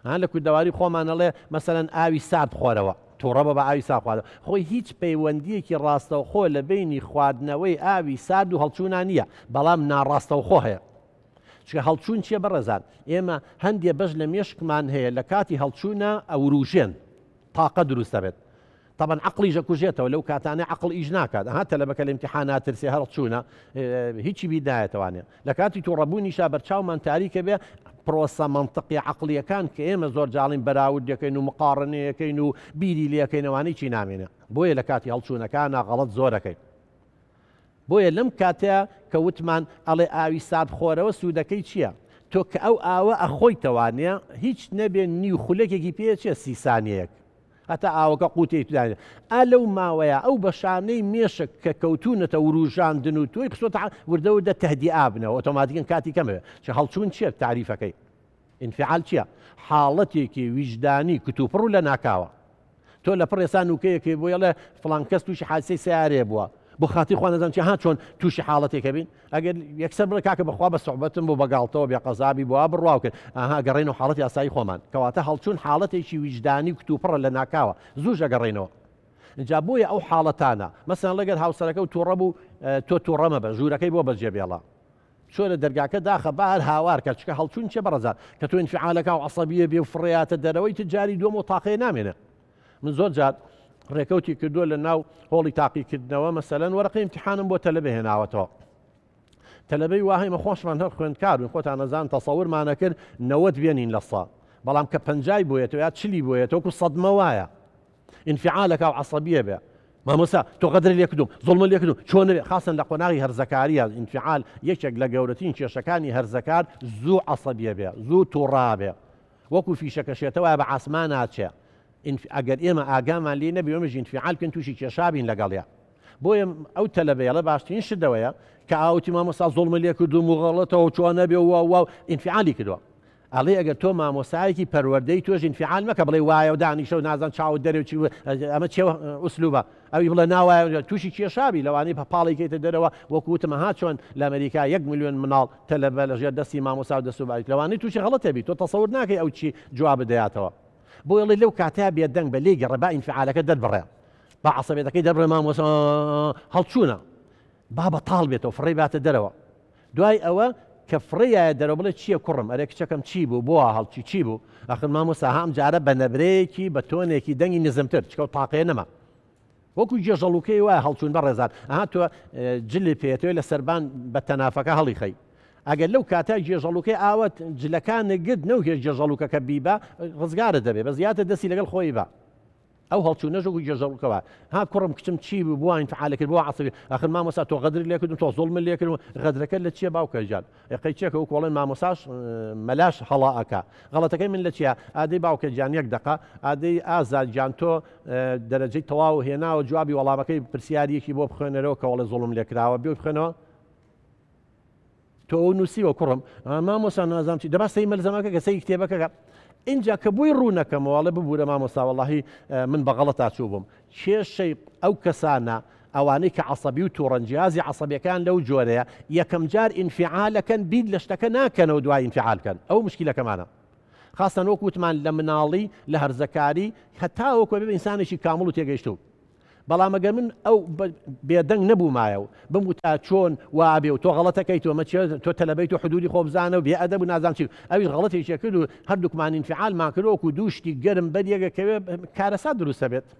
ها لە کوردەواری خۆمان ئەڵێ مەسەلەن ئاوی سارد بخۆرەوە، توڕە بە بە ئاوی سارد خواردەوە. خۆی هیچ پەیوەندییەکی ڕاستەوخۆ لە بەینی خواردنەوەی ئاوی سارد و هەڵچوونا نییە، بەڵام ناڕاستەوخۆ هەیە. چونکە هەڵچوون چییە بەڕێزان؟ ئێمە هەندێ بەش لە مێشکمان هەیە لە کاتی هەڵچوونا ئەوروژێن، تاقە دروست دەبێت. تەبعەن عەقڵیش ئەکوژێتەوە لەو کاتانەی عەقڵ ئیش ناکات ئەها تەلەبەکە لە ئیمتیحان ناترسێ هەر چوونە هیچی بیر نایەتەوانێ لە کاتی توڕەبوونیشا بەرچاومان تاریکە بێ پرۆسە مەنتقیە عەقڵیەکان کە ئێمە زۆر جاڵین بەراورد دەکەین و مقاڕنەیەکەین و بیری لێکەینەوانەی چی نامێنێ بۆیە لە کاتی هەڵچوونەکانە غەڵەت زۆرەکەین بۆیە لەم کاتەیا کە وتمان ئەڵێ ئاوی سارد خۆرەوە سوودەکەی چییە؟ تۆ کە ئەو ئاوە ئەخۆیتەوانێ هیچ نەبێ نیو خولەکێکی پێ چێ 30 سانیەیەک هەتا ئاوەکە قوتێی تدانێ ئا لەو ماوەیە ئەو بەشانەی مێشک کە کەوتوونەتە وروژاندن و تۆی خستۆتە وردە وردە تەهدیئا بنەوە ئۆتۆماتیکن کاتی کەم ئەوێ چ هەڵچوون چییە تاریفەکەی ئینفعال چییە حاڵەتێکی ویژدانی کتوپڕ و لەناکاوە تۆ لە پڕ ئێستا نوکەیەکی بۆ یڵێ فڵان کەس تووشی حادسەی سیارەیە بووە بۆ خاتری خوا نەزانم چی ها چۆن تووشی حاڵەتێکە بین ئەگەر یەکسەر بڵێ کاکە بەخوا بە سوعبەتم بۆ بەگاڵتەوە بێ قەزابی بۆ بڕواو کرد ئەها گەڕێنەوە حاڵەتی ئاسایی خۆمان کەواتە هەڵچوون حاڵەتێکی ویژدانی و کتوپڕە لە ناکاوە زووش ئەگەڕێنەوە جا بۆیە ئەو حاڵەتانە مەسەن لەگەر هاوسەرەکە و تووڕە بوو تۆ تووڕە مەبە ژوورەکەی بۆ بەجێ بێڵە چۆرە دەرگاکە داخە با هەر هاوار کە چکە هەڵچوون چێ بەڕێزان کە تۆ ئینفعالەکە و عەسەبیە بێ و فڕێیاتە دەرەوەی تر جاری دووەم و تاقەیە نامێنێ من زۆر جار ڕێکەوتی کردووە لە ناو هۆڵی تاقیکردنەوە مەسەلەن وەرەقەی ئیمتیحانم بۆ تەلەبە هێناوەتەوە تەلەبەی وا هەیمە خۆشمان هەر خوێندکار بووین خۆتان ئەزان تەسەورمانە کرد 90 بێنین لە سا بەڵام کە پەنجای بۆیەتەوە یا چلی بۆیەتەوە وەکو سەدمە وایە ئینفعالەکە و عەسەبیە بێ مامۆستا تۆ غەدرت لێ کردوم زوڵمت لێ کردوم چۆن نەبێ خاصەن لە قۆناغی هەرزەکاریە ئینفعال یەکێک لە گەورەترین کێشەکانی هەرزەکار زوو عەسەبیە بێ زوو توڕا بێ وەکو فیشەکە شێتە وایە بە عاسمانا چێ ئەگەر ئێمە ئاگامان لێ نەبی ئێمەش ئینفعال بکەین تووشی کێشا بین لەگەڵیا بۆیە ئەو تەلەبەیەڵە باشترین شت دەوەیە کە ئاوتی مامۆستا زوڵمە لێ کردوم و غەڵەتەوە چۆن نەبێ و وا ئینفعالی کردووە ئەڵێ ئەگەر تۆ مامۆسایەکی پەروەردەی تۆش ئینفعال مەکە بڵێ وایە و دانیشە و نازان چاوت دەرێ و چی ئەمە چێ ئوسلوبە ئەوی بڵێ ناوایە تووشی کێشابی لەوانەیە بە پاڵی کەیتە دەرەوە وەکو وتم ها چۆن لە ئەمریکا 1 میلیۆن مناڵ تەلەبە لە ژێر دەستی مامۆسا و دەست و باریک لەوانەیە تووشی غەڵەتێ بی تۆ تەسەور ناکەی ئەو چی جواب دەیاتەوە بۆ ئەڵێ لەو کاتەیا بێدەنگ بە لێی گەڕێ با ئینفعالەکە دەربڕێ با عەسەبێتەکەی دەربڕێ مامۆسا هەڵچوونە با بەتاڵ بێتەوە فڕێی باتە دەرەوە دوای ئەوە کە فڕێیایە دەرەوە بڵێ چییە کوڕم ئەرێ کچەکەم چی بوو بۆ هەڵچی چی بوو ئەخر مامۆستا ها ئەم جارە بە نەبرەیەکی بە تۆنێکی دەنگی نزمتر چکە و تاقەیە نەما وەکو گێژەڵوکەی وایە هەڵچوون بەڕێزان ئەها تۆ جلی پێتەوە لە سەربان بە تەنافەکە هەڵی خەی ئەگەر لەو کاتە گێژەڵوکەی ئاوت جلەکان گرت نەوهێش گێژەڵوکەکە بیبا ڕزگارە دەبێ بە زیاتر دەستی لەگەڵ خۆی بە ئەو هەڵچوونەش وەکو گێژەڵوکە وایە. ها کوڕم کچم چی بوو بۆ ئینفعالە کرد بۆ عەسەبی ئاخر مامۆستا تۆ غەدرت لێ کردم تۆ زوڵمت لێ کردم غەدرەکە لە چییە باوکە گیان ئێ قەی چێکە وەکو ئەڵێن مامۆساش مەلاش هەڵە ئەکا غەڵەتەکەی من لە چییە ئادەی باوکە گیان یەک دەقە ئادەی ئازاد گیان تۆ دەرەجەی تەواو هێناوە جوابی وەڵامەکەی پرسیاریەکی بۆ بخوێنەرەوە کە وەڵێ زوڵم لێ کراوە بێ بخوێنەوە تۆ ئەو نووسیوە کوڕم مامۆسا نازانم چی دەبا سەی مەلزەمەکە کە سەی کتێبەکەکە اینجا کە بۆی ڕوونەکەمەوە ئەڵێ ببوورە مامۆستا وەڵاهی من بە غەڵەتا چوو بووم کێشەی ئەو کەسانە ئەوانەی کە عەسەبی و تووڕەن جیازی عەسەبیەکان لەو جۆرەیە یەکەم جار ئینفعالەکەن بیر لە شتەکە ناکەنەوە دوای ئینفعال بکەن ئەو مشکلەکەمانە خاستان وەک وتمان لە مناڵی لە هەرزەکاری هەتا وەکو بێ ئینسانێکی کامڵ و تێگەیشتوو بەڵام ئەگەر من ئەو بێدەنگ نەبوومایە و بموتا چۆن وابێ و تۆ غەڵەتەکەی تۆ مەچێ تۆ تەلەبەیت و حدودی خۆ بزانە و بێ ئەدەب و نازانم چی ئەویش غەڵەتێکی کرد و هەردووکمان ئینفعالمان کرد وەکو دوو شتی گەرم بەریەکەکەوێ کارەسات دروستە بێت.